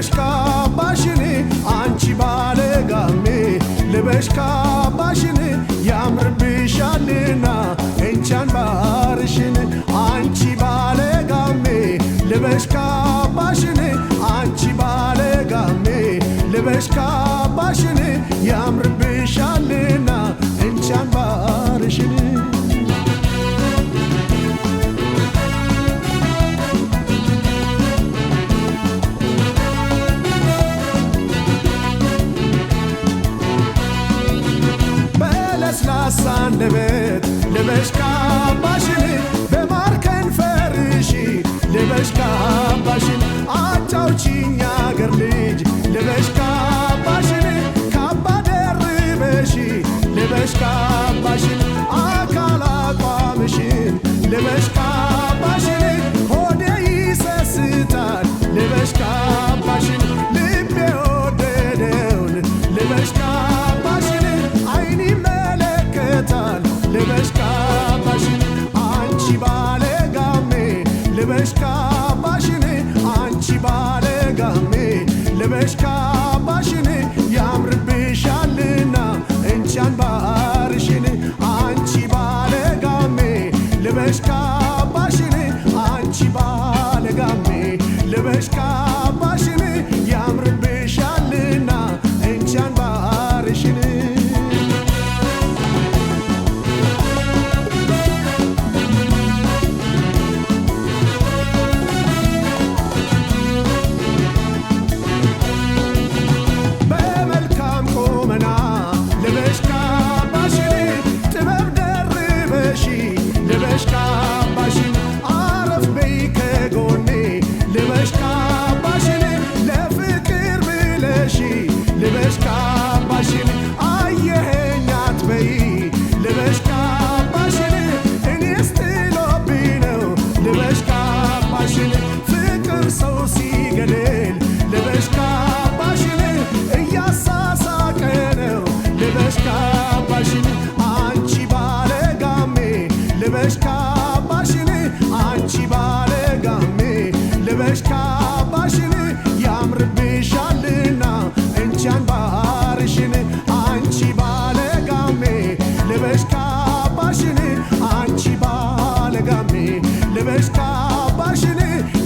ልበሽ ካባሽን አንቺ ባለጋሜ ልበሽ ካባሽን ያምርብሻልና እንቺ አንባርሽን አንቺ ባለጋሜ ልበሽ ካባሽን አንቺ ባለጋሜ ልበሽ ካባሽን ያምርብሻልና እንቺ አንባርሽን በለስላሳ አንደበት ልበሽ ካባሽን በማር ከንፈርሽ ልበሽ ካባሽን አጫውቺኝ አገር ልጅ ልበሽ ካባሽን ካባ ደርበሽ ልበሽ ካባሽን አካል አቋምሽን ልበሽ ካባሽን ሆዴ ይሰስታል ልበሽ ካባሽን ልቤ ወደደውን ልበሽ ካባሽን አይን ይመለከታል ልበሽ ካባሽን አንቺ ባለጋሜ ልበሽ ካባሽን አንቺ ባለጋሜ ልበሽ ካባሽን ያምርብሻልና እንቺ አንባርሽን አንቺ ባለጋሜ ልበሽ ካባሽን አንቺ ባለጋሜ ልበሽ ካባሽን ያምርብሻልና እንቺ አንባርሽን በመልካም ቁመና ልበሽ ካባሽን ጥበብ ደርበሽ ልበሽ ካባሽን አረፍ በይ ከጎኔ ልበሽ ካባሽን ለፍቅር ብለሽ ልበሽ ካባሽን አየኸኝ አትበይ ልበሽ ካባሽን እኔስ ጥሎብኝ ነው ልበሽ ካባሽን ፍቅር ሰው ሲገድል ልበሽ ካባሽን እያሳሳቀ ነው ልበሽ ካባሽን አንቺ ባለጋሜ ልበሽ ካባሽን አንቺ ባለጋሜ ልበሽ ካባሽን ያምርብሻልና እንቺ አንባርሽን አንቺ ባለጋሜ ልበሽ ካባሽን አንቺ ባለጋሜ ልበሽ ካባሽን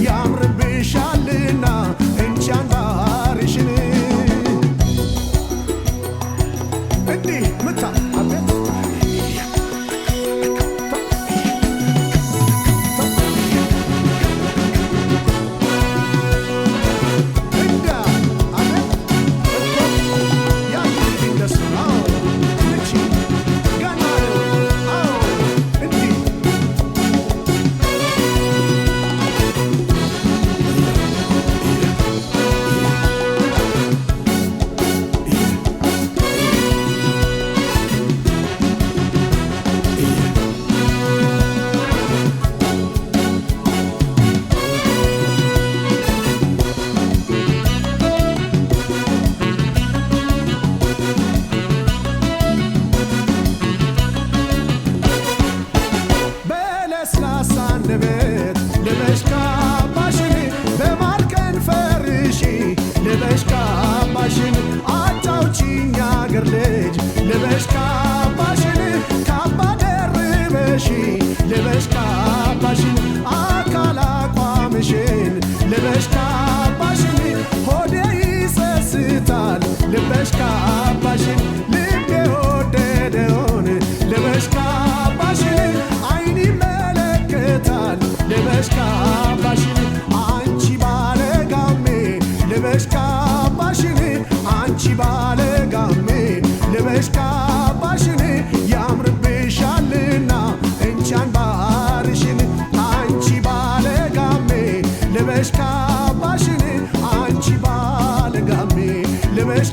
ያምርብሻልና እንቺ አንባርሽን እንዲህ ምታ አቤት እንዳ አቤት እኮ ያ እንደሱ አዎ ምቺ ገና ነው አዎ እንዲህ በለስላሳ አንደበት ልበሽ ካባሽን በማር ከንፈርሽ ልበሽ ካባሽን አጫውቺኝ አገር ልጅ ልበሽ ካባሽን ካባ ደርበሽ ልበሽ ካባሽን አካል አቋምሽን ልበሽ ካባሽን ሆዴ ይሰስታል ልበሽ ካባሽን ልቤ ወደደውን ልበሽ ካባሽን አይን ይመለከታል ልበሽ ካባሽን አንቺ ባለጋሜ ልበሽ ካባሽን አንቺ ባለጋሜ ልበሽ ካባሽን ያምርብሻልና እንቺ አንባርሽን አንቺ ባለጋሜ ልበሽ ካባሽን አንቺ ባለጋሜ ልበሽ